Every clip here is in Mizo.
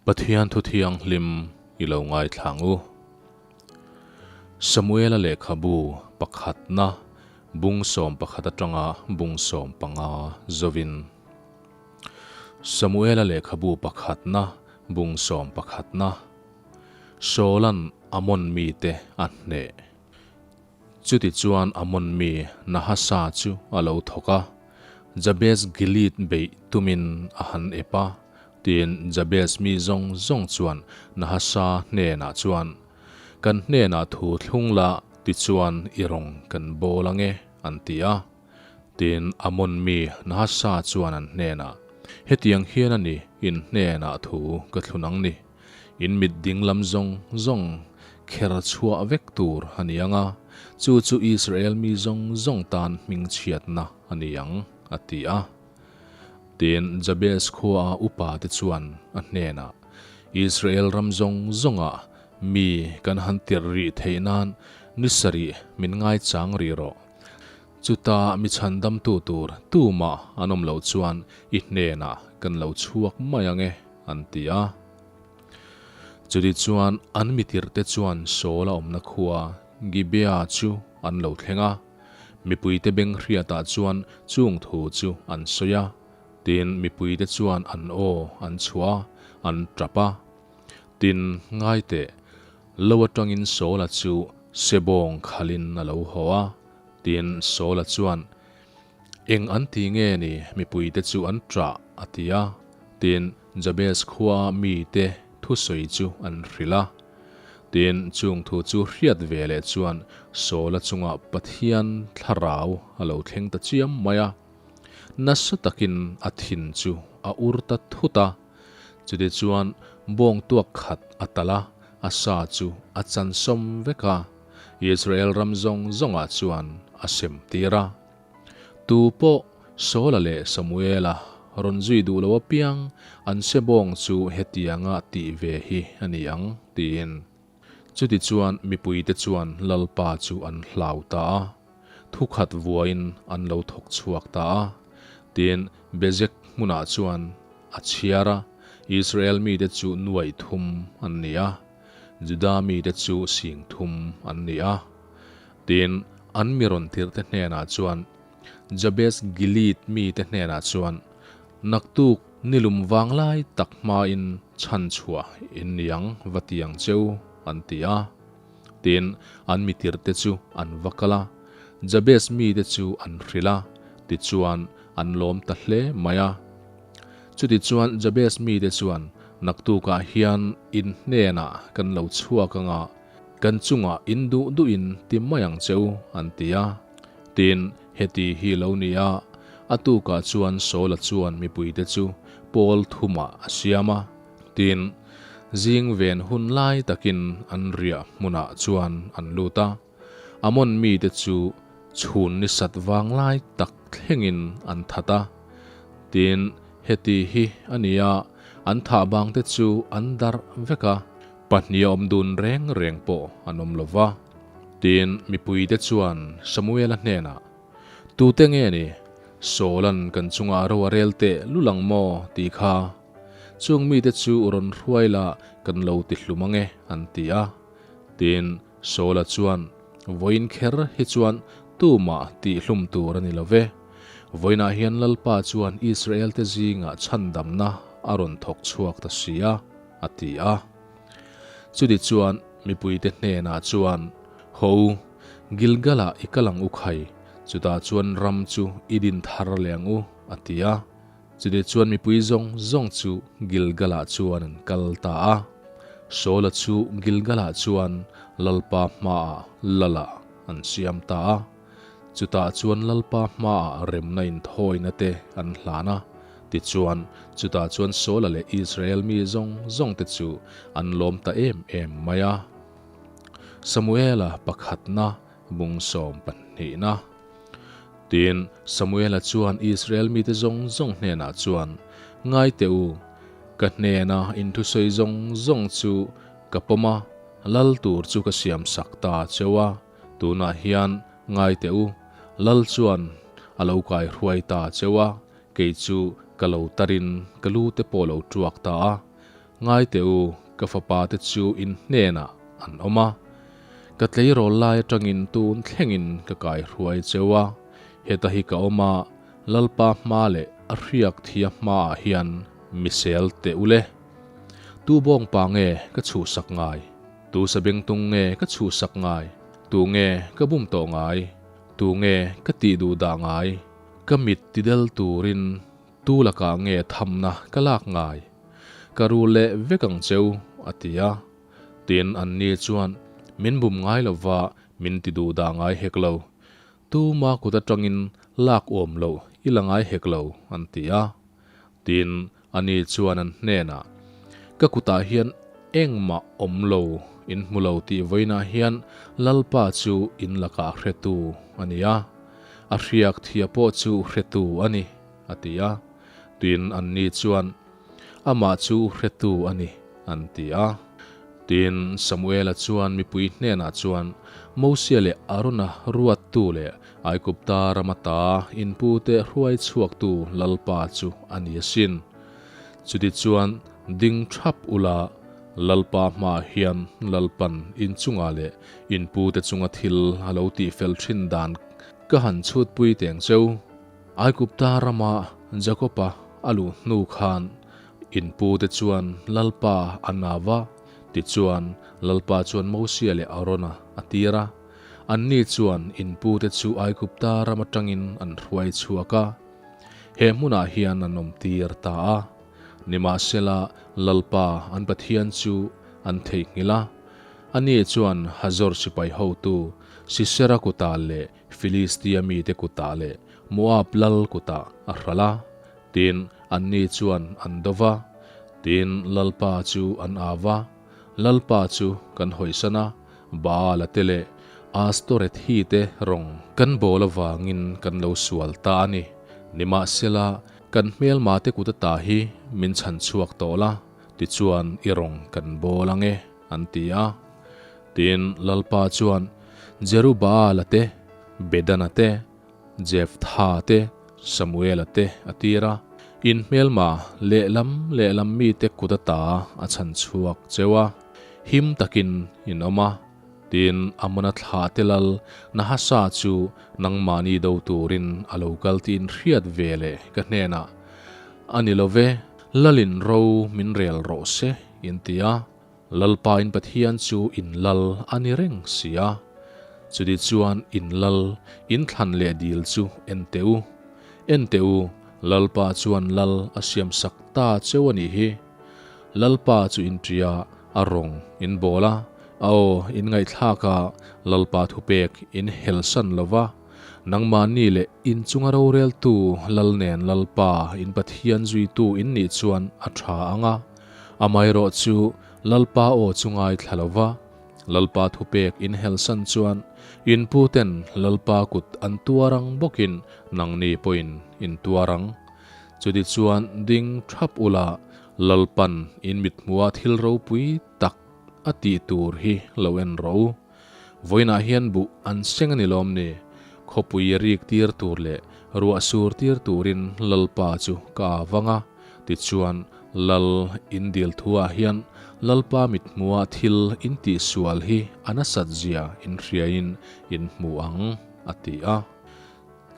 Pathian thu thianghlim i lo ngaithla ang u. Samuela lehkhabu pakhatna bung 11 atanga bung 15 zovin. Samuela lehkhabu pakhatna bung 11-na Saula'n Amon mite a hneh. Chutichuan Amon mi Nahasa chu a lo thawk a, Jabes Gilead beih tumin a han ep a. Tin, Jabes mi zawng zawng chuan Nahasa hnenah chuan, Kan hnenah thu thlung la, tichuan i rawng kan bawl ang e, an ti a. Tin, Amon mi Nahasa chuan an hnenah, Hetiang hian a ni, in hnenah thu ka thlun ang ni. In mit dinglam zawng zawng kher chhuah vek tur a ni ang a, chu chu Israel mi zawng zawng tan hmingchhiatna a ni ang, a ti a. Tin, Jabes khuaa upate chuan a hnenah, Israel ram zawng zawngah mi kan han tirh rih theih nan ni sarih min ngaichang rih rawh. Chuta mi chhandamtu tur tumah an awm loh chuan i hnenah kan lo chhuak mai ang e, an ti a. Chuti chuan an mitirhte chuan Saul a awmna khua Gibeah chu an lo thleng a, mipuite beng hriatah chuan chung thu chu an sawi a, tin mipuite chuan an aw an chhuah a, an tap a. Tin, ngaiteh, lo atangin Saula chu sebawng khalin a lo haw a, Tin, Saula chuan, Eng an ti nge ni, mipuite chu an ṭah, a ti a. Tin, Jabes khuaa mite thusawi chu an hrilh a. Tin, chung thu chu hriat ve leh chuan Saula chungah Pathian thlarau a lo thleng ta chiam mai a. Nasa takin a thin chu a ur ta thut a. Chutichuan, bawng tuak khat a talh a, a sa chu a chansawm vek a. Israel ram zawng zawngah chuan a sem tir a. Tu pawh Saula leh Samuela rawn zui duh lo apiang an se bawng chu hetianga tih ve hi a ni ang, tiin. Chutichuan mipuite chuan Lalpa chu an hlau ta a, thukhat vuain an lo thawk chhuak ta a. Tin, Bezek hmunah chuan a chhiar a, Israel mite chu nuaih thum an ni a. Juda mite chu sing thum an ni a. Tin, an mi rawn tirhte hnenah chuan, Jabes Gilead mite hnenah chuan, Naktuk nilum vanglai tak hmain chhan chhuah in ni ang va ti ang cheu, an ti a. Tin, an mi tirhte chu an va kal a, Jabes mite chu an hrilh a, tichuan an lawm ta hle mai a. Chutichuan Jabes mite chuan, Naktukah hian in hnenah kan lo chhuak ang a, kan chungah in duh duhin ti mai ang che u, an ti a. Tin, heti hi lo ni a, a tukah chuan Saula chuan mipuite chu pawl thumah a siam a. Tin, zing ven hun lai takin an riah hmunah chuan an lut a. Amon mite chu chhun ni sat vang lai tak thlengin an that a. Tin, heti hi a ni a, an thah bangte chu an darh vek a, pahnih a awm dun reng reng pawh an awm lo va. Tin, mipuite chuan Samuela hnenah, Tute nge ni? Saula'n kan chungah ro a rel teh lul ang maw? ti kha. Chung mite chu rawn hruai la kan lo ti hlum ang e, an ti a. Tin, Saula chuan, Vawiin kher hi chuan tumah tihhlum tur a ni lo ve. Vawiinah hian Lalpa chuan Israelte zingah chhandamna a rawn thawk chhuak ta si a, a ti a. Chutichuan mipuite hnenah chuan, Haw u, Gilgalah i kal ang u khai, chutah chuan ram chu i din thar leh ang u, a ti a. Chutichuan mipui zawng zawng chu Gilgalah chuan an kal ta a. Saula chu Gilgalah chuan Lalpa hmaah Lalah an siam ta a. Chutah chuan Lalpa hmaah remna inthawina te an hlan a. Tichuan, chutah chuan Saula leh Israel mi zawng zawngte chu an lawm ta em em mai a. Samuela pakhatna bung 12-na. Tin, Samuela chuan Israel mite zawng zawng hnenah chuan, Ngai teh u, ka hnena in thusawi zawng zawng chu ka pawm a, lal tur chu ka siam sak ta cheu a, tunah hian ngai teh u, lal chuan a lo kai hruai ta cheu a, kei chu ka lo tarin ka lu te pawh lo tuak ta a. Ngai teh u, ka fapa te chu in hnenah an awm a. Ka tleirawl lai atangin tun thlengin ka kai hruai cheu a, heta hi ka awm a, Lalpa hma leh a hriak thia hmaah hian misel teh u le. Tu bawngpa nge ka chhuhsak ngai? Tu sabengtung nge ka chhuhsak ngai? Tu nge ka bum tawh ngai? Tu nge ka tih duh dah ngai? Ka mit tidel turin tu lakah nge thamna ka lak ngai? Ka rul leh vek ang cheu, a ti a. Tin, anni chuan min bum ngai lova min ti duh dah ngai hek lo. Tuma kut atangin lak awm loh i la ngai hek lo, an ti a. Tin, ani chuan an hnenah, Ka kutah hian engmah awm lo in hmu lo tih vawiinah hian Lalpa chu in lakah hretu a ni a, a hriak thia pawh chu hretu a ni, a ti a. Tin, anni chuan, Amah chu hretu a ni, an ti a. Tin, Samuela chuan mipui hnenah chuan, Mosia leh Arona ruattu leh Aigupta ram ata inpute hruai chhuaktu Lalpa chu a ni asin. Chutichuan, ding thap ula, Lalpa hmaah hian Lalpan inchungah leh inpute chunga thil a lo tihfel thin dan ka han chhutpui teng cheu. Aigupta rama Jakoba a luh hnu khan inpute chuan Lalpa a nau a, tichuan Lalpa chuan Mosia leh Arona a tir a. Anni chuan inpute chu Aigupta ram atangin an hruai chhuak a, he hmunah hian an awmtir ta a. Nimahsela, Lalpa an Pathian chu an theihnghilh a, ani chuan Hazor sipai hotu Sisera kutah leh Filistia mite kutah leh Moab lal kutah a hralh a, tin, anni chuan an do va. Tin, Lalpa chu an au va, Lalpa chu kan hawisan a, Baala te leh Astorethi te rawng kan bawl avangin kan lo sual ta a ni. Nimahsela, kan hmelma te kut ata hi min chhan chhuak tawh la, tichuan i rawng kan bawl ang e, an ti a. Tin, Lalpa chuan Jerubaala te, Bedana te, Jeftha te, Samuela te a tir a, in hmelma lehlam lehlam mite kut ata a chhan chhuak cheu a, him takin in awm a. Tin, Amona thlah te lal Nahasa chu nangmahni do turin a lo kal tiin hriat ve leh ka hnenah, A ni lo ve, Lalin ro min rel rawh se, in ti a. Lalpa in Pathian chu in lal a ni reng si a, chuti chuan in lal, in thlan leh dil chu en teh u. En teh u, Lalpa chuan lal a siam sak ta cheu a nih hi. Lalpa chu in ṭia, a rawng in bawl a, a aw in ngaihthlak a, Lalpa thupek in helsan lo va, nangmahni leh in chunga roreltu lal nen Lalpa in Pathian zuitu in nih chuan a ṭha ang a. Amaherawh chu Lalpa aw chu ngaithla lo va, Lalpa thupek in helsan chuan in puten Lalpa kut an tuar ang bawkin nangni pawhin in tuar ang. Chutichuan ding thap ula Lalpan in mithmuha thil ropui tak a tih tur hi lo en rawh u. Vawiinah hian buh an seng a ni lawm ni? Khawpui rik tir tur leh ruah sur tir turin Lalpa chu ka a vang a, tichuan Lal in dil thuah hian Lalpa mithmuha thil in tihsual hi a nasat zia in hriain in hmu ang, a ti a.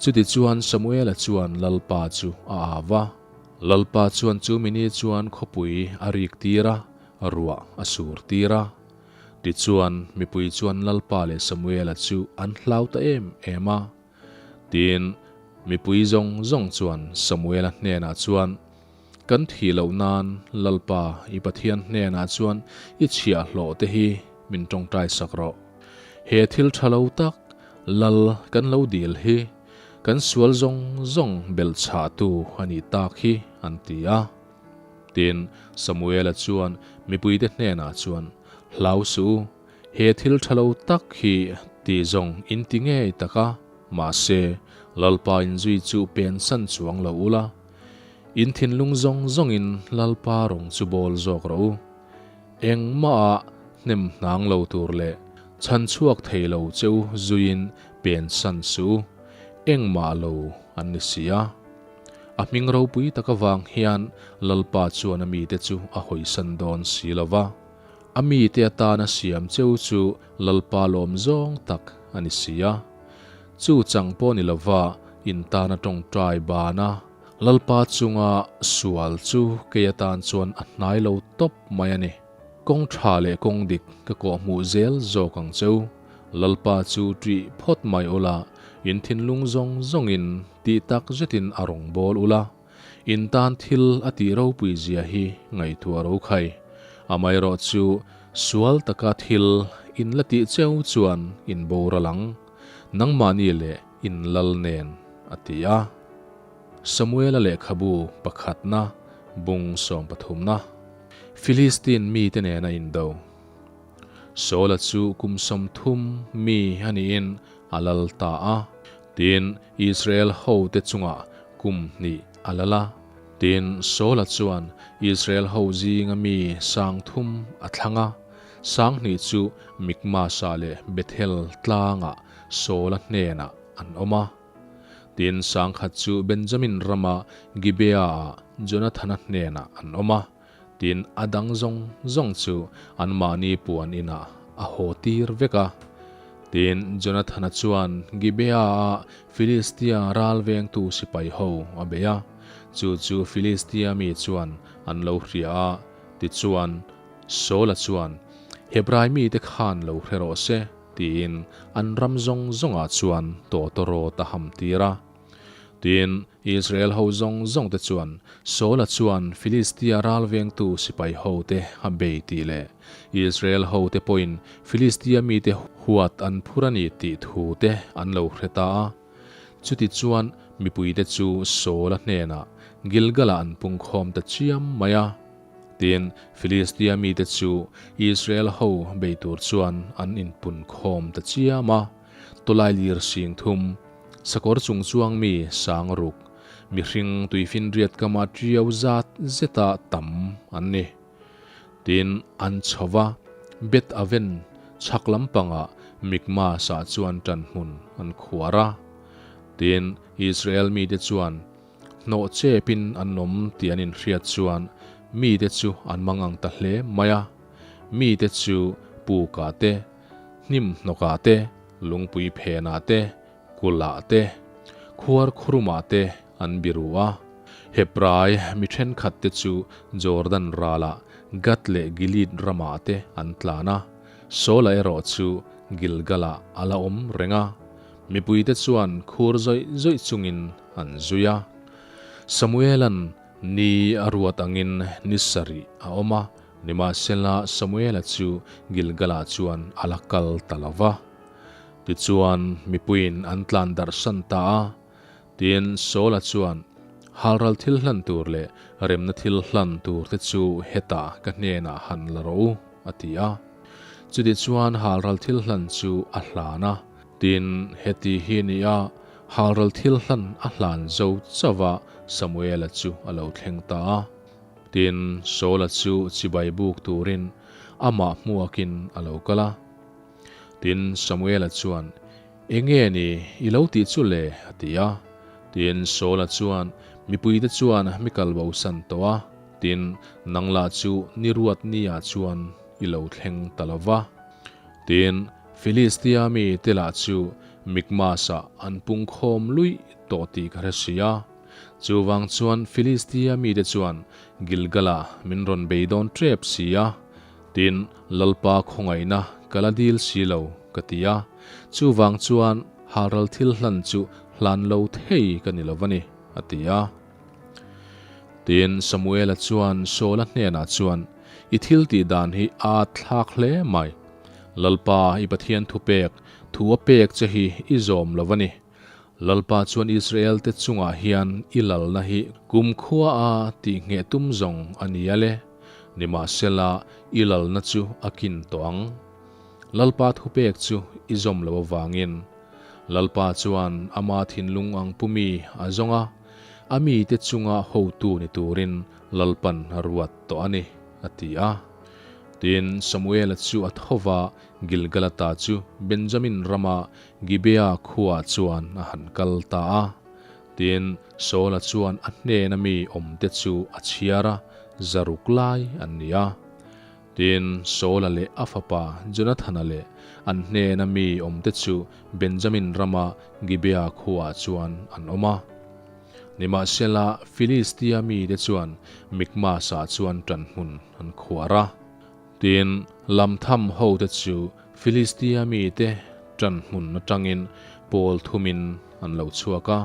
Chutichuan Samuela chuan Lalpa chu a au a. Lalpa chuan chu mini chuan khawpui a rik tir a, ruah a sur tir a. Tichuan, mipui chuan Lalpa leh Samuela chu an hlau ta em em a. Tin, mipui zawng zawng chuan Samuela hnenah chuan, Kan thih loh nan Lalpa i Pathian hnenah chuan i chhiahhlawh te hi min tawngtai sak rawh. He thil tha lo tak Lal kan lo dil hi kan sual zawng zawng belhchhahtu a nih tak hi, an ti a. Tin, Samuela chuan mipuite hnenah chuan, Hlau suh u, he thil tha lo tak hi ti zawng in ti ngei tak a, mahse, Lalpa inzui chu pensan chuang lo ula, in thinlung zawng zawngin Lalpa rawng chu bawl zawk rawh u. Engmah ah hnem hnang lo tur leh chhan chhuak thei lo che u zuiin pensan suh u, engmah lo an ni si a. A hming ropui tak avang hian Lalpa chuan a mite chu a hawisan dawn si lo va. A mite atana siam cheu chu Lalpa lawm zawng tak a ni si a. Chu chang pawh ni lova in tana tawngtai bana Lalpa chunga sual chu kei atan chuan a hnai lo tawp mai a ni. Kawng tha leh kawng dik ka kawhhmuh zel zawk ang cheu. Lalpa chu ṭih phawt mai ula, in thinlung zawng zawngin tih tak zetin a rawn bawl ula, in tan thil a tih ropui zia hi ngaihtuah ro khai. Amaherawh chu sual taka thil in la tih cheu chuan in boral ang, nangmahni leh in lal nen, a ti a. Samuela lehkhabu pakhatna bung sawmpathumna, Philistine mite nena indo. Saula chu kum 30 mi a niin a lal ta a. Tin, Israel hote chungah kum hnih a lal a. Tin, Saula chuan Israel ho zinga mi 3000 a thlang a, 2000 chu Mikmasah leh Bethel tlangah Saula hnenah an awm a. Tin, 1000 chu Benjamin rama Gibeah-ah Jonathana hnenah an awm a. Tin, a dang zawng zawng chu anmahni puan inah a haw tir vek a. Tin, Jonathana chuan Gibeah-a Filistia ral vengtu sipai ho a bei a, chu chu Filistia mi chuan an lo hria a. Tichuan, Saula chuan, Hebrai mite khan lo hre rawh se, tiin an ram zawng zawngah chuan tawtawrawt a ham tir a. Tin, Israel ho zawng zawng te chuan Saula chuan Filistia ral vengtu sipai ho te a bei tih leh Israel ho te pawhin Filistia mite huat an phur a ni tih thu te an lo hre ta a. Chuti chuan mipui te chu Saula hnenah Gilgal-ah an pungkhawm ta chiam mai a. Tin, Filistia mite chu Israel ho bei tur chuan an inpunkhawm ta chiam a. Tawlai lir 3000, sakawr chung chuang mi 6000, mihring tuifinriat kama tiau zat zeta tam an ni. Tin, an chho va, Beth Aven chhak lampangah Mikmas-ah chuan ṭanhmun an khuar a. Tin, Israel mite chuan hnawh chepin an awm tih an inhriat chuan mite chu an mangang ta hle mai a. Mite chu pukah te, Hnim hnawkah te, lungpui phenah te, kulhah te, khuar khurumah te an biru a. Hebrai mi thenkhat te chu Jordan ralah Gad leh Gilead ramah te an tlan a, Saula erawh chu Gilgalah a la awm reng a. Mipuite chuan khur zawih zawih chungin an zui a. Samuela'n ni a ruat angin ni sarih a awm a, Nimahsela, Samuela chu Gilgalah chuan a la kal ta lo va. Tichuan, mipuiin an tlan darhsan ta a. Tin, Saula chuan, Halral thil hlan tur leh remna thil hlan tur te chu hetah ka hnenah han la rawh u, a ti a. Chutichuan halral thil hlan chu a hlan a. Tin, heti hi ni a, halral thil hlan a hlan zo chauh va Samuela chu a lo thleng ta a. Tin, Saula chu chibai buk turin amah hmuakin a lo kal a. Tin, Samuela chuan, Enge ni i lo tih chu le? a ti a. Tin, Saula chuan, Mipuite chuan mi kal bosan tawh a, tin, nang lah chu ni ruat niah chuan i lo thleng ta lo va. Tin, Filistia mite lah chu Mikmas-ah an pungkhawm luih tawh tih ka hre si a. Chuvang chuan Filistia mite chuan Gilgal-ah min rawn bei dawn tep si a, tin, Lalpa khawngaihna ka la dil si lo, ka ti a. Chuvang chuan halral thil hlan chu hlan lo thei ka ni lo va ni, a ti a. Tin, Samuela chuan Saula hnenah chuan, I thil tih dan hi a thlak hle mai. Lalpa i Pathian thupek, thu a pek che hi i zawm lo va ni. Lalpa chuan Israel-te chungah hian i lalna hi kumkhua a tih ngheh tum zawng a ni a le, nimahsela i lalna chu a kin tawh ang. Lalpa thupek chu i zawm lo avangin Lalpa chuan ama thinlung ang pumi a zawng a, a mite chunga hotu ni turin Lalpan a ruat tawh a ni, a ti a. Tin, Samuela chu a tho va, Gilgalata chu Benjamin rama Gibeah khuaah chuan a han kal ta a. Tin, Saula chuan a hnena mi awmte chu a chhiar a, 600 lai an ni a. Tin, Saula leh a fapa Jonathana leh an hnena mi awmte chu Benjamin rama Gibea khuaah chuan an awm a. Nimahsela, Filistia mite chuan Mikmas-ah chuan ṭanhmun an khuar a. Tin, lamtham hote chu Filistia mite ṭanhmun aṭangin pawl thumin an lo chhuak a.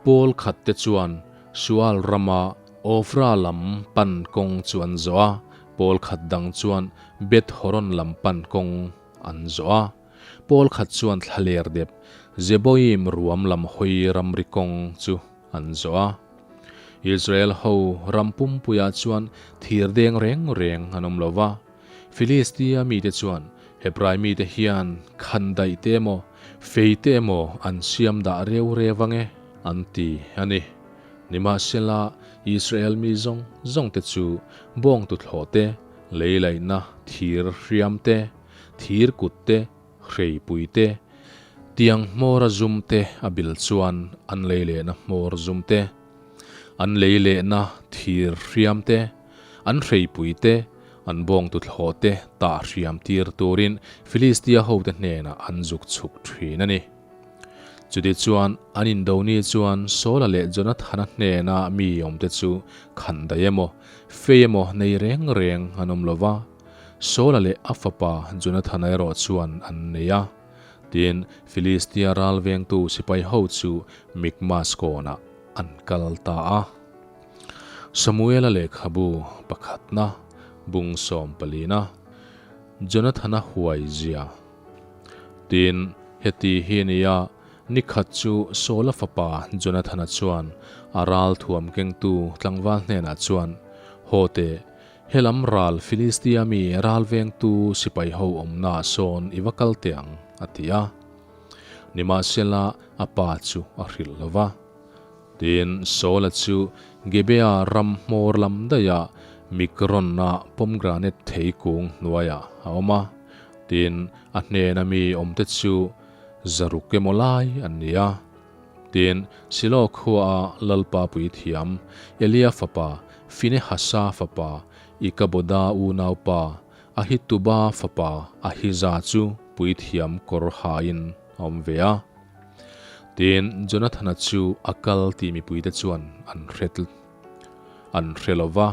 Pawl khatte chuan Sual rama Ofra lam pan kawng chu an zawh a, pawl khat dang chuan Beth Horon lam pan kawng an zawh a. Pawl khat chuan thlaler dep Zeboim ruam lam hawi ramri kawng chu an zawh a. Israel ho ram pumpuiah chuan thir deng reng reng an awm lo va. Filistia mite chuan Hebrai mite hian khandaih te emaw, fei te emaw an siam dah reu reu ang e, an ti a ni. Nimahsela, Israel mi zawng zawng te chu bawngtuthlawh te, leilaihna thir hriam te, thir kut te, hreipui te, tiang hmawra zum te a bil chuan an lei lehna hmawr zum te, an lei lehna thir hriam te, an hreipui te, an bawngtuthlawh te tah hriam tir turin Filistia hote hnenah an zuk chhuk thin a ni. Chutichuan, an indoni chuan Saula leh Jonathana hnena mi awmte chu khandaih emaw, fei emaw nei reng reng an awm lo va, Saula leh a fapa Jonathana erawh chuan an nei a. Tin, Filistia ral vengtu sipai ho chu Mikmas kawnah an kal ta a. Samuela lehkhabu pakhatna, bung sawmpalina, Jonathana huai zia. Tin, heti hi a ni a, ni khat chu Saula fapa Jonathana chuan a ral thuam kengtu tlangval hnenah chuan, Haw teh, Helam ral Filistia mi ral vengtu sipai ho awmna sawn i va kal teh ang, a ti a. Nimahsela a pa chu a hrilh lo va. Tin, Saula chu Gibea ram hmawr lam daihah Mikron-a pomgranet thei kung hnuaiah a awm a. Tin, a hnena mi awmte chu 600 emaw lai an ni a. Tin, Silo khuaa Lalpa puithiam, Elia fapa, Finehasa fapa, Ikaboda unaupa, Ahituba fapa Ahiza chu puithiam kawr hain a awm ve a. Tin, Jonathana chu a kal tih mipuite chuan an hre an hre lo va.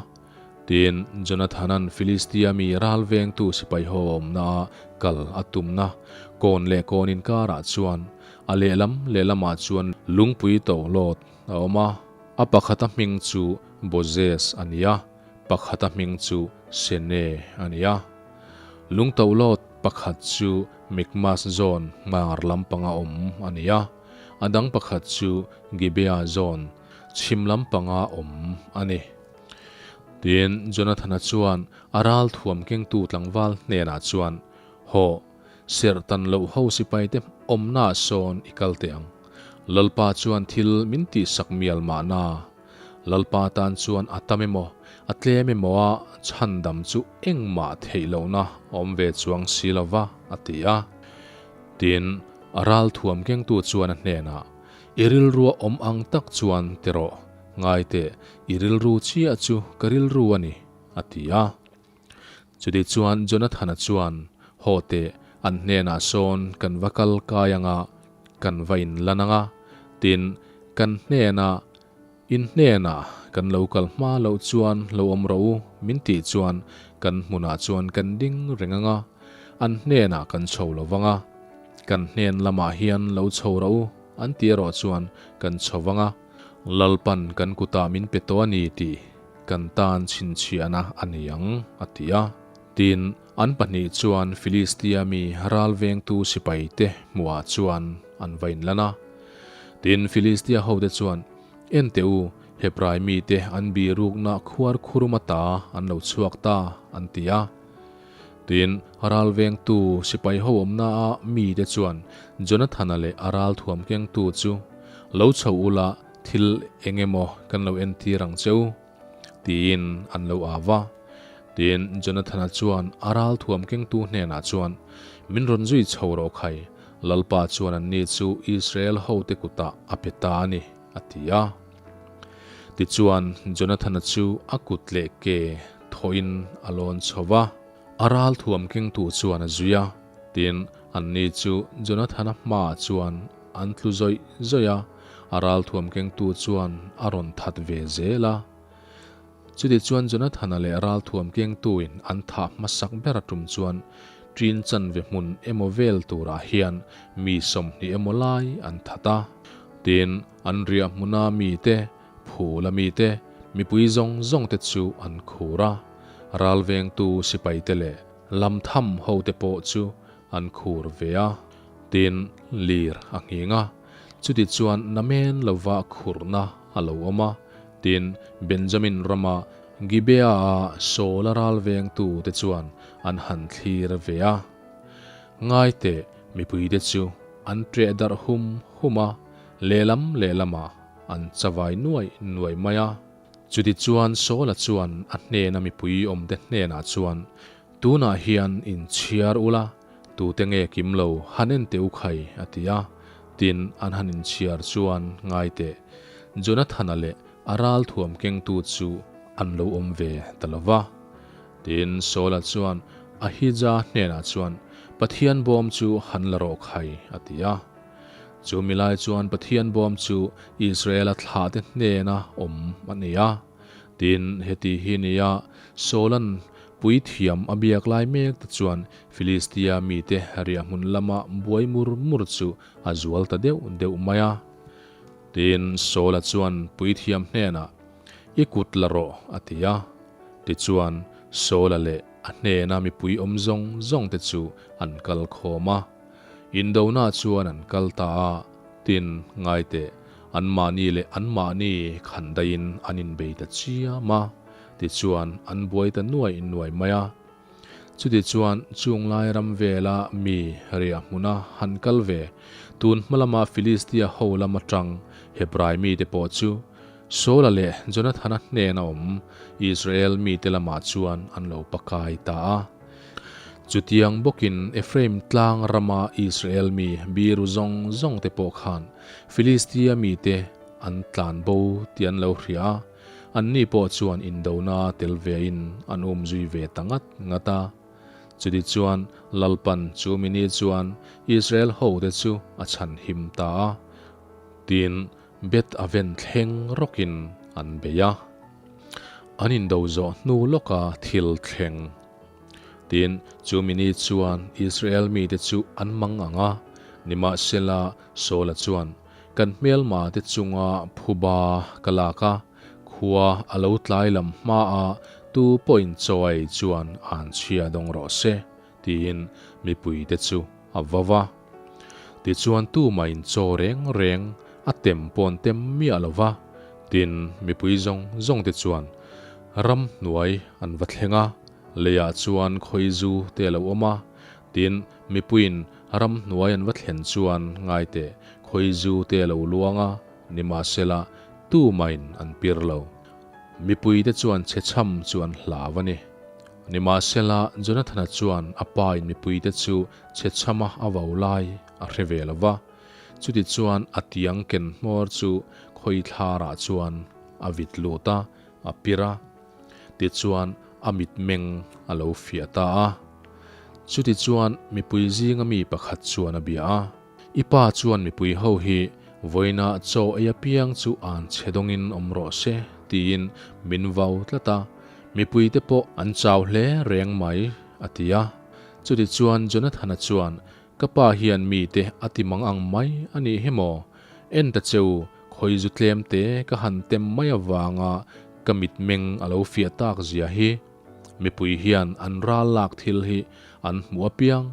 Tin, Jonathana'n Filistia mi ral vengtu sipai ho awmnaa kal a tumna kawn leh kawn inkarah chuan a lehlam lehlamah chuan lungpui tohlawt a awm a, a pakhata hming chu Bozez a ni a, pakhata hming chu Sene a ni a. Lung tohlawt pakhat chu Mikmas zawn hmar lampanga awm a ni a, a dang pakhat chu Gibea zawn chhim lampanga awm a ni. Tin, Jonathana chuan a ral thuam kengtu tlangval hnenah chuan, Hawh, serh tan loh ho sipaite awmnaah sawn i kal teh ang. Lalpa chuan thil min tihsak mial mahna. Lalpa tan chuan a tam emaw, a tlem emaw a chhandam chu engmah theih lohna awm ve chuang si lo va, a ti a. Tin, a ral thuam kengtu chuan a hnenah, I rilrua awm ang tak chuan ti rawh, ngai teh, i rilru chiah chu ka rilru a ni, a ti a. Chuti chuan Jonathana chuan, Haw teh, an hnenah sawn kan va kal kai ang a, kan va inlan ang a, tin, kan hnenah, In hnenah kan lo kal hma loh chuan lo awm rawh u, min tih chuan kan hmunah chuan kan ding reng ang a, an hnenah kan chho lo vang a. Kan hnen lamah hian lo chho rawh u, an ti erawh chuan kan chho vang a, Lalpan kan kutah min pe tawh a ni tih kan tan chhinchhiahna a ni ang, a ti a. Tin, an pahnih chuan Filistia mi ral vengtu sipaite hmuhah chuan an va inlan a. Tin, Filistia hote chuan, En teh u, Hebrai mite an birukna khuar khurum ata an lo chhuak ta, an ti a. Tin, ral vengtu sipai ho awmnaa mite chuan Jonathana leh a ral thuam kengtu chu, Lo chho ula, thil eng emaw kan lo entir ang che u, tiin an lo au va. Tin, Jonathana chuan a ral thuam kengtu hnenah chuan, Min rawn zui chho rawh khai, Lalpa chuan anni chu Israel hote kutah a pe ta a ni. a ti a. Tichuan, Jonathana chu a kut leh ke thawhin a lawn chho va, a ral thuam kengtu chuan a zui a. Tin, anni chu Jonathana hmaah chuan an tlu zawih zawih a, a ral thuam kengtu chuan a rawn that ve zel a. Chutichuan Jonathana leh ralthuam kengtuin an thah hmasak ber a tum chuan ṭin chanve hmun emaw vel turah hian mi 20 emaw lai an that a. Tin, an riah hmuna mite, phula mite, mipui zawng zawngte chu an khur a. Ralvengtu sipaite leh lamtham hote pawh chu an khur ve a. Tin, lir a nghing a. Chutichuan namen lova khurna a lo awm a. Tin, Benjamin rama Gibeah-a Saul-a ral vengtute chuan an han thlir ve a. Ngai teh, mipuite chu an ṭeh darh hum hum a, lehlam lehlamah an chavai nuai nuai mai a. Chutichuan Saul-a chuan a hnena mipui awmte hnenah chuan, Tunah hian inchhiar ula, tute nge kim lo han en teh u khai, a ti a. Tin, an han inchhiar chuan ngai teh, Jonathana leh a ral thuam kengtu chu an lo awm ve ta lo va. Tin, Saula chuan Ahija hnenah chuan, Pathian bawm chu han la rawh khai, a ti a. Chu milai chuan Pathian bawm chu Israela thlahte hnena awm a ni a. Tin, heti hi nia Saula'n puithiam a biak lai mek te chuan Filistia mite riahhmun lama buai mur mur chu a zual ta deuh deuh mai a. Tin, Saula chuan puithiam hnenah, I kut la rawh, a ti a. Tichuan, Saula leh a hnena mipui awm zawng zawng te chu an kal khawm a. Indona chuan an kal ta a. Tin, ngai teh, anmahni leh anmahni khan daihin an inbei ta chiam a, tichuan an buai ta nuai nuai mai a. Chutichuan, chung lai ram vela mi riah hmuna han kal ve, tun hma lama Filistia ho lam atang Hebrai mite pawh chu Saula leh Jonathana hnena awm Israel mite lamah chuan an lo pakai ta a. Chutiang bawkin Ephraim tlang rama Israel mi biru zawng zawngte pawh khan Filistia mite an tlan bo tih an lo hria a, anni pawh chuan indona tel vein an umzui ve ta ngat ngat a. Chutichuan Lalpan chu mini chuan Israel hote chu a chhanhim ta a, tin Beth Aven thleng rawkin an bei a. An indo zawh hnu lawka thil thleng. Tin, chu mini chuan Israel mite chu an mang ang a, nimahsela Saula chuan, Kan hmelma te chunga phuba ka lak a, khua a lo tlai lam hmaa tu pawhin chaw a ei chuan an chhia dawng rawh se, tiin mipuite chu a vau a. Tichuan tumahin chaw reng reng a tem pawn tem miah lo va, tin mipui zawng zawng te chuan ramhnuai an va thleng a, leiah chuan khawizu te a lo awm a, tin mipuiin ramhnuai an va thlen chuan ngaiteh khawizu te a lo luang a, nimahsela tumahin an pir lo. Mipuite chuan chhechham chu an hlau a ni. Nimahsela Jonathana chuan a pain mipuite chu chhechhama a vau lai a hre ve lo va, chutichuan a tiang ken hmawr chu khawithlarah chuan a vit lut a, a pir a. Tichuan a mitmeng a lo fiah ta a. Chutichuan mipui zinga mi pakhat chuan a bia a, I pa chuan mipui ho hi vawiina chaw ei apiang chu an chhe dawngin awm rawh se tiin min vau tlat a, mipuite pawh an chau hle reng mai, a ti a. Chutichuan Jonathana chuan, Ka pa hian mite a ti mang ang mai a nih hi maw? En ta cheu, khawi zu tlem te ka han tem mai avanga ka mitmeng a lo fiah tak zia hi. Mipui hian an ral lak thil hi an hmuh apiang,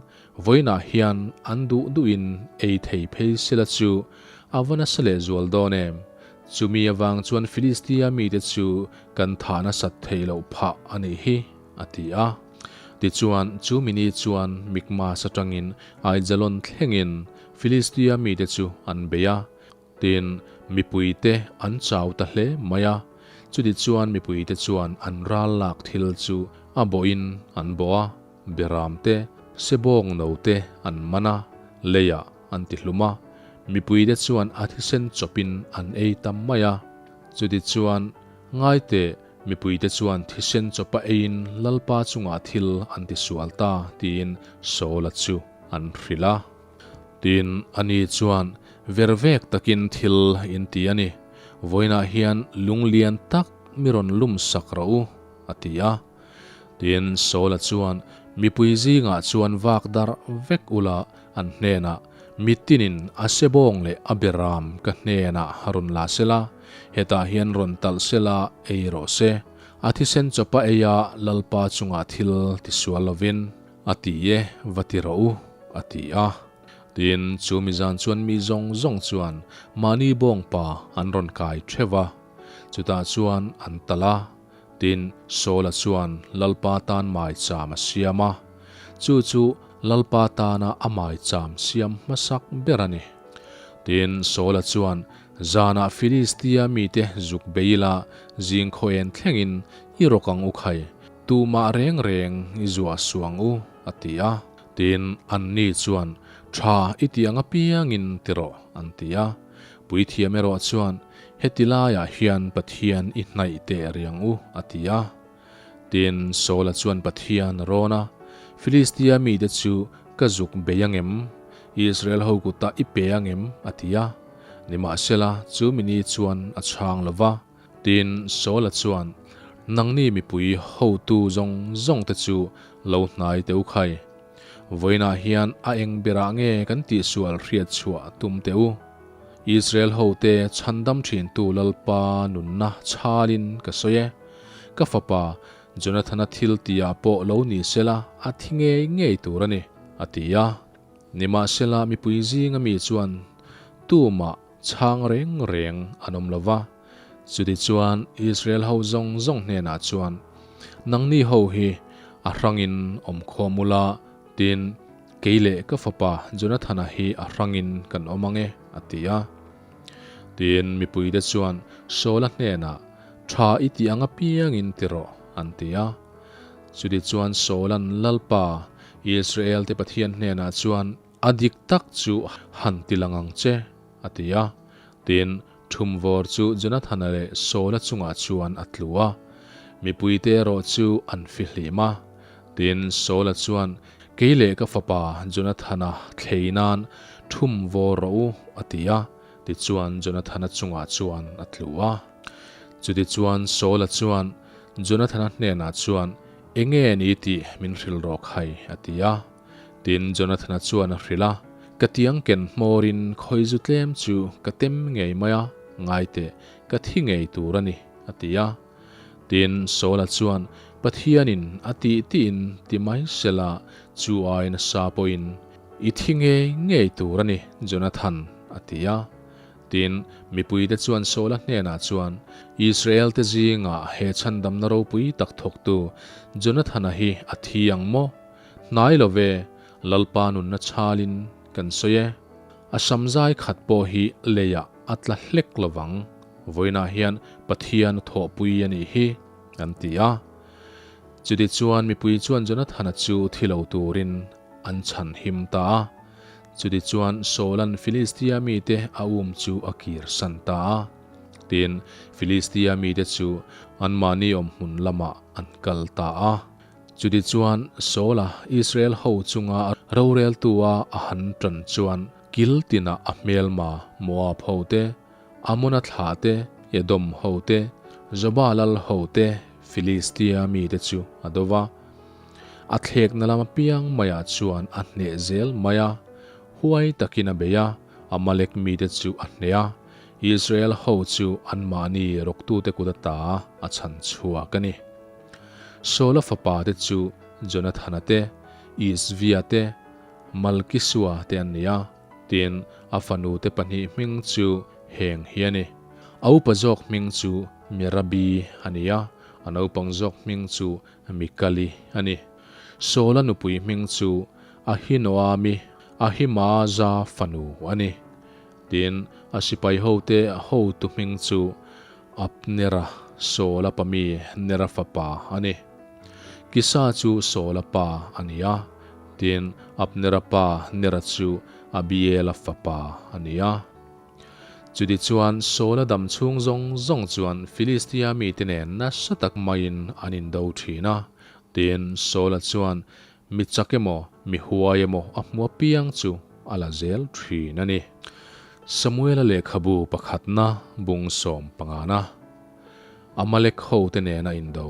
vawiinah hian an duh duhin ei thei phei sela chu a va nasa lehzual dawn em? Chumi avang chuan Filistia mite chu kan thah nasat theih loh phah a nih hi, a ti a. Tichuan, chu mini chuan Mikmas atangin Aijalon thlengin Filistia mite chu an bei a. Tin, mipuite an chau ta hle mai a. Chutichuan mipuite chuan an ral lak thil chu a bawhin an bawh a, beram te, sebawng no te an man a, leiah an ti hlum a. Mipuite chuan a thisen chawpin an ei ta mai a. Chutichuan, ngai teh, mipuite chuan thisen chawpa eiin Lalpa chungah thil an tisual ta, tiin Saula chu an hrilh a. Tin, ani chuan, Vervek takin thil in ti a ni. Vawiinah hian lung lian tak mi rawn lum sak rawh u, a ti a. Tin, Saula chuan, Mipui zingah chuan vak darh vek ula an hnenah, Mitinin a sebawng leh a beram ka hnenah rawn la sela, hetah hian rawn talh sela ei rawh se. A thisen chawpa eia Lalpa chungah thil tisual lovin a ti e, va ti rawh u, a ti a. Tin, chu mizan chuan mi zawng zawng chuan mahni bawngpa an rawn kai theuh va, chutah chuan an talh a. Tin, Saula chuan Lalpa tan maicham a siam a, chu chu Lalpa tana a maicham siam hmasak ber a ni. Tin, Saula chuan, Zanah Filistia mite zuk bei ila, zing khaw en thlengin i rawk ang u khai, tumah reng reng i zuah suh ang u, a ti a. Tin, anni chuan, Tha i tih ang apiangin ti rawh, an ti a. Puithiam erawh chuan, Heti laiah hian Pathian i hnaih teh riang u, a ti a. Tin, Saula chuan Pathian a rawn a, Filistia mite chu ka zuk bei ang em? Israel ho kutah i pe ang em? a ti a. Nimahsela, chu mini chuan a chhang lo va. Tin, Saula chuan, Nangni mipui hotu zawng zawngte chu lo hnai teh u khai. Vawiinah hian a eng berah nge kan tihsual hriat chhuah tum teh u? Israel hote chhandam thintu Lalpa nunna chhalin ka sawi e. Ka fapa Jonathana thil tihah pawh lo ni sela a thi ngei ngei tur a ni, a ti a. Nimahsela mipui zinga mi chuan tumah chhang reng reng an awm lo va. Chutichuan Israel ho zawng zawng hnenah chuan, Nangni ho hi a hrangin awm khawm ula, tin, Kei leh ka fapa Jonathana hi a hrangin kan awm ang e, a ti a. Tin, mipuite chuan Saula hnenah, Tha i tih ang apiangin ti rawh, an ti a. Chutichuan Saula'n Lalpa, Israel-te Pathian hnenah chuan, A dik tak chu han ti lang ang che, a ti a. Tin, thumvawr chu Jonathana leh Saula chungah chuan a tlu a. Mipuite erawh chu an fihlim a. Tin, Saula chuan, Kei leh ka fapa Jonathana thlei nan thumvawr rawh u, a ti a. Tichuan, Jonathana chungah chuan a tlu a. Chutichuan, Saula chuan Jonathana hnenah chuan, Enge ni tih min hrilh rawh khai, a ti a. Tin, Jonathana chuan a hrilh a, Ka tiang ken hmawrin khawi zu tlem chu ka tem ngei mai a, ngai teh, ka thi ngei tur a ni, a ti a. Tin, Saula chuan, Pathianin a tih tiin ti mai sela, chu ai nasa pawhin i thi ngei ngei tur a ni, Jonathan, a ti a. Tin, mipuite chuan Saula hnenah chuan, Israelte zingah he chhandamna ropui tak thawktu Jonathana hi a thi ang maw? Hnai lo ve, Lalpa nunna chhalin kan sawi e. A samzai khat pawh hi leiah a tla hlek lo vang. Vawiinah hian Pathian a thawhpui a nih hi, an ti a. Chutichuan mipui chuan Jonathana chu thi lo turin an chhan him ta a. Chutichuan Saula'n Filistia mite a um chu a kirsan ta a. Tin, Filistia mite chu anmahni awmhmun lamah an kal ta a. Chutichuan Saula Israel ho chunga roreltua a han tan chuan kil tinah a hmelma Moab ho te, Amona thlah te, Edom ho te, Zoba lal ho te, Filistia mite chu a do va. A thlekna lam apiang maiah chuan a hneh zel mai a, huai takin a bei a, Amalek mite chu a hneh a, Israel ho chu anmahni rawktute kut ata a chhan chhuak a ni. Saula fapa te chu Jonathana te, Isvia te, Malkisua te an ni a, tin, a fanu te pahnih hming chu heng hi a ni. A upa zawk hming chu Merabi a ni a, a naupang zawk hming chu Mikali a ni. Saula nupui hming chu Ahinoami, Ahimaaza fanu a ni. Tin, a sipai hote hotu hming chu Abnera, Saula pa mi Nera fapa a ni. Kisa chu Saula pa a ni a, tin, Abnera pa Nera chu Abiela fapa a ni a. Chutichuan, Saula dam chhung zawng zawng chuan Filistia mite nen nasa tak maiin an indo thin a. Tin, Saula chuan mi chak emaw, mi huai emaw a hmu apiang chu a la zel thin a ni. Samuela lehkhabu pakhatna bung sawm pangana Amalek hote nena indo.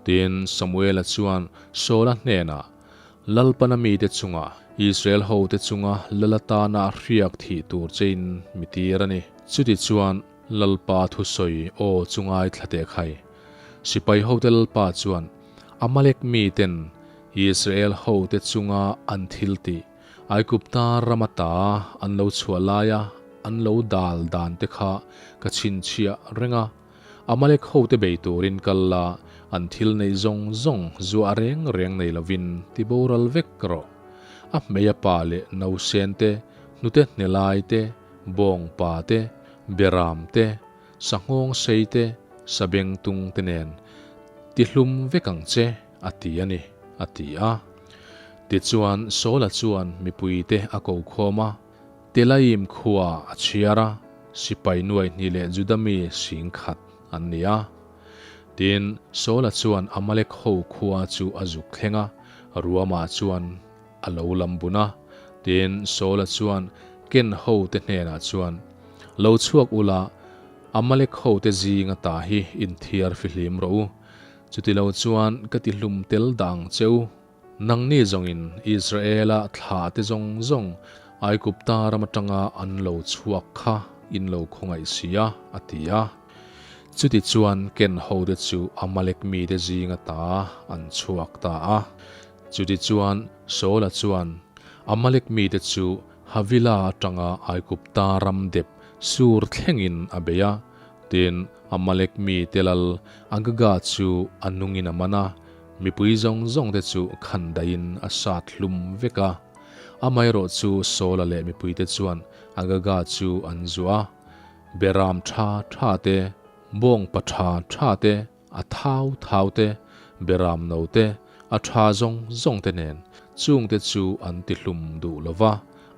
Tin, Samuela chuan Saula hnenah, Lalpana mite chunga Israel hote chunga lal atana hriak thih tur chein mi tir a ni. Chutichuan, Lalpa thusawi aw chu ngaithla teh khai. Sipai hote Lalpa chuan Amalek miten Israel hote chunga an thil tih, Aigupta ram ata an lo chhuah laia an lo dal dan te kha ka chhinchhiah reng a. Amalek hote bei turin kal la, an thil neih zawng zawng zuah reng reng nei lovin ti boral vek rawh. A hmei a pa leh nausen te, hnute hnelai te, bawng pa te, beram te, sanghawng sei te, sabeng tung te nen ti hlum vek ang che, a ti a ni, a ti a. Tichuan Saula chuan mipuite a ko khawm a. Telaim khua a chhiar a, sipai nuai hnih leh Juda mi 10,000 an ni a. Tin, Saula chuan Amalek ho khua chu a zuk thleng a, ruamah chuan a lo lam bun a. Tin, Saula chuan Ken hote hnenah chuan, Lo chhuak ula, Amalek hote zinga ta hi inthiar fihlim rawh u. Chutilo chuan ka tihlum tel dang che u. Nangni zawngin Israela thlahte zawng zawng Aigupta ram atanga an lo chhuak kha in lo khawngaih si a, a ti a. Chutichuan Ken hote chu Amalek mite zinga ta an chhuak ta a. Chutichuan Saula chuan Amalek mite chu Havila atanga Aigupta ram dep Sur thlengin a bei a. Tin, Amalek mite lal Agaga chu a nungin a man a, Mipui zawng zawng te chu khan daihin a sat hlum vek a. Amaherawh chu Saula leh mipuite chuan Agaga chu an zuah a. Beram tha tha te, bawngpa tha tha te, a thau thau te, beram no te, a tha zawng zawng te nen chungte chu an ti hlum duh lo va,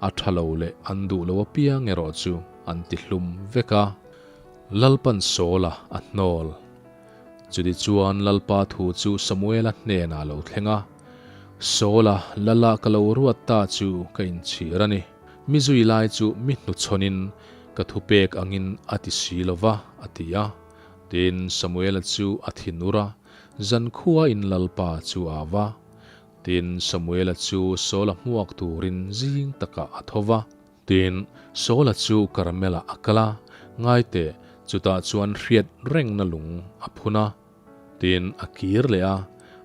a tha lo leh an duh lo apiang erawh chu an ti hlum vek a. Lalpan Saula a hnawl. Chutichuan Lalpa thu chu Samuela hnenah a lo thleng a, Saula, Lala ka lo ruat ta chu ka inchhir a ni. Mi zui lai chu mi hnuchhawnin ka thupek angin a ti si lo va, a ti a. Tin, Samuela chu a thinur a, zankhuain Lalpa chu a va. Tin, Samuela chu Saula hmuak turin zing takah a tho va. Tin, Saula chu Karmel-ah a kal a, ngaite, chutah chuan hriat rengna lung a phun a. Tin, a kir leh a,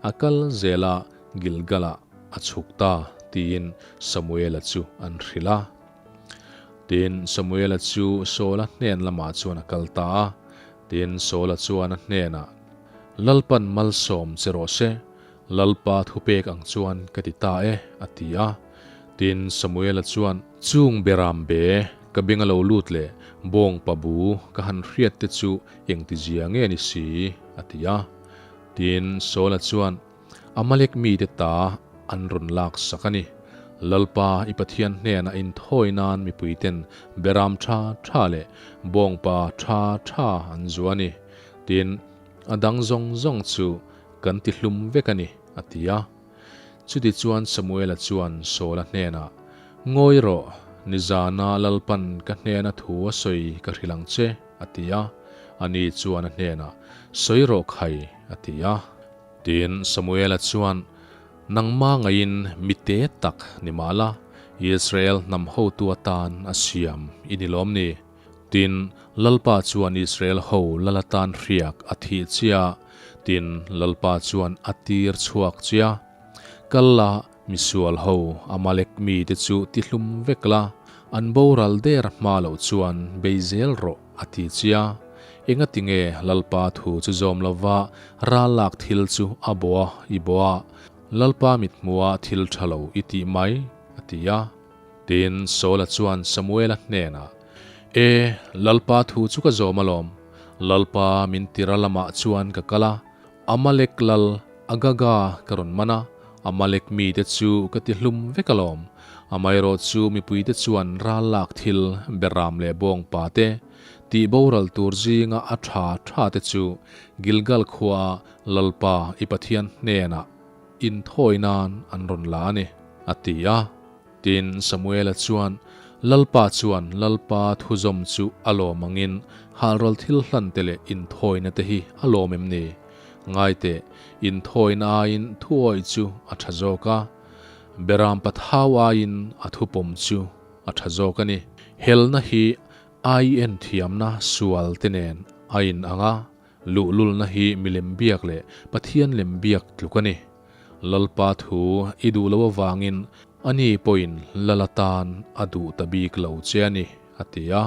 a kal zel a, Gilgal-ah a chhuk ta, tiin Samuela chu an hrilh a. Tin, Samuela chu Saula hnen lamah chuan a kal ta a. Tin, Saula chuan a hnenah, Lalpan malsawm che rawh se, Lalpa thupek ang chuan ka ti ta e, a ti a. Tin, Samuela chuan, Chung beram be, ka beng a lo lut leh bawng pa bu ka han hriat te chu engtizia nge ni si? a ti a. Tin, Saula chuan, Amalek mite ta an rawn lak sak a ni. Lalpa i Pathian hnenah inthawi nan mipuiten beram tha tha leh bawngpa tha tha an zuah a ni. Tin, a dang zawng zawng chu Kan ti hlum vek a ni, a ti a. Chutichuan Samuela chuan Saula hnenah, Ngawi rawh, nizana Lalpan ka hnena thu a sawi ka hrilh ang che, a ti a. Ani chuan a hnenah, Sawi rawh khai, a ti a. Tin, Samuela chuan, Nangma ngaiin mi te tak ni mah la, Israel hnam hotu atan a siam i ni lawm ni? Tin, Lalpa chuan Israel ho lal atan hriak a thih chia, tin, Lalpa chuan a tir chhuak chia. Kal la, misual ho, Amalek mite chu tihlum vek la, an boral der hma loh chuan bei zel rawh, a ti chia. Engatinge Lalpa thu chu zawm lova ral lak thil chu a bawh a, i bawh a, Lalpa mithmuha thil tha lo i tih mai, a ti a. Tin, Saula chuan Samuela hnenah, E, Lalpa thu chu ka zawm alawm. Lalpa min tira lamah chuan ka kal a, Amalek lal Agaga ka rawn man a, Amalek mite chu ka ti hlum vek alawm. Amaherawhchu mipuite chuan ral lak thil beram leh bawngpa te tih boral tur zinga a tha tha te chu Gilgal khuaa Lalpa i Pathian hnenah inthawi nan an rawn la a ni, a ti a. Tin, Samuela chuan, Lalpa chuan Lalpa thuzawm chu a lawm angin halral thil hlan te leh inthawina te hi a lawm em ni? Ngai teh, inthawina aiin thuawih chu a tha zawk a, beram pathau aiin a thupawm chu a tha zawk a ni. Helna hi ai en thiamna sual te nen a in ang a, Luhlulna hi milem biak leh Pathian lem biak tluk a ni. Lalpa thu i duh lo avangin ani pawhin lal atan a duh ta bik lo che a ni, a ti a.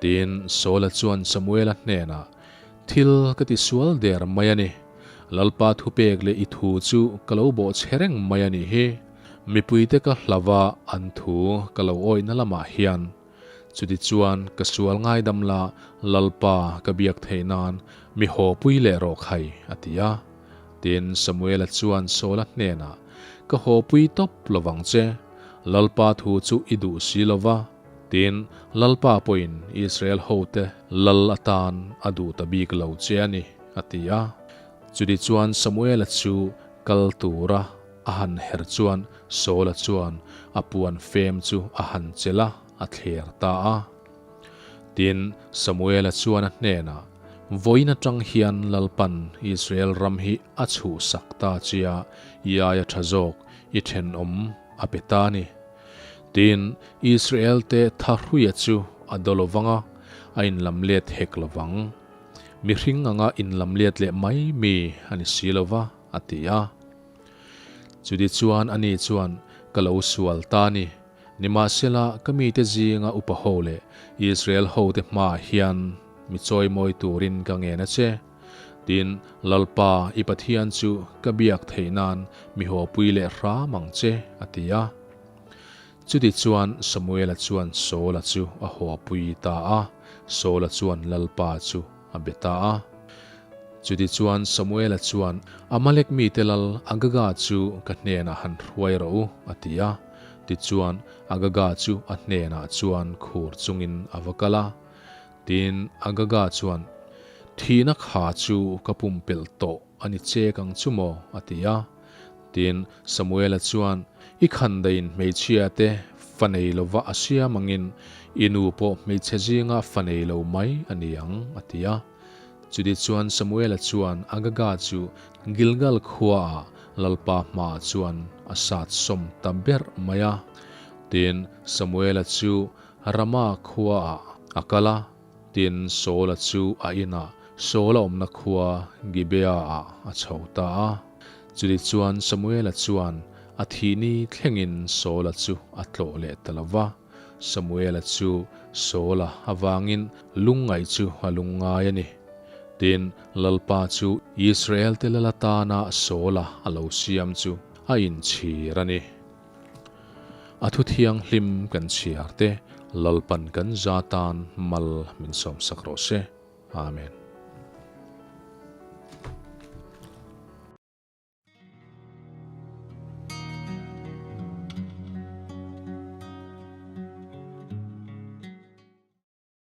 Tin, Saula chuan Samuela hnenah, Thil ka ti sual der mai a ni. Lalpa thupek leh i thu chu ka lo bawhchhe reng mai a nih hi. Mipuite ka hlauh a, an thu ka lo awihna lamah hian Chutichuan, ka sual ngaidam la, Lalpa ka biak theih nan mi hawpui leh rawh khai, a ti a. Tin, Samuela chuan Saula hnenah, Ka hawpui tawp lo vang che, Lalpa thu chu i duh si lo va. Tin, Lalpa pawhin Israel hote lal atan a duh ta bik lo che a ni, a ti a. Chutichuan Samuela chu kal tura A han her chuan Saula chuan a puan fem chu a han chelh a, a thler ta a. Tin, Samuela chuan a hnenah, Vawiin atang hian Lalpan Israel ram hi a chhuhsak ta chia i aia tha zawk i thenawm a pe ta a ni. Tin, Israel-te Thahruia chu a daw lovang a, a inlamlet hek lovang. Mihring anga inlamlet leh mai mi a ni si lova, a ti a. Chuti chuan ani chuan, Ka lo sual ta a ni. Nimahsela, ka mite zinga upa ho leh Israel hote hmaah hian mi chawimawi turin ka ngen a che. Tin, Lalpa, i Pathian chu ka biak theih nan mi hawpui leh hram ang che, a ti a. Chuti chuan Samuela chuan Saula chu a hawpui ta a, Saula chuan Lalpa chu a be ta a. Chutichuan Samuela chuan, Amalek mite lal Agaga chu ka hnenah han hruai rawh u, a ti a. Tichuan, Agaga chu a hnenah chuan khur chungin a va kal a. Tin, Agaga chuan, Thihna kha chu ka pumpelh tawh a ni chek ang chu maw? a ti a. Tin, Samuela chuan, I khandaiin hmeichhia te fa nei lova a siam angin i nu pawh hmeichhe zinga fa nei lo mai a ni ang, a ti a. Chutichuan Samuela chuan Agaga chu Gilgal khuaah Lalpa hmaah chuan a sat sawm ta ber mai a. Tin, Samuela chu Rama khuaah a kal a. Tin, Saula chu a inah Saula awmna khua Gibeah-ah a chho ta a. Chutichuan Samuela chuan a thihni thlengin Saula chu a tlawh leh ta lo va. Samuela chu Saula avangin lungngaih chu a lungngai a ni. Tin, Lalpa chu Israel-te lal atana Saula a lo siam chu a inchhir a ni. A thu thianghlim kan chhiar te Lalpan kan za tan mal min sawmsak rawh se. Amen.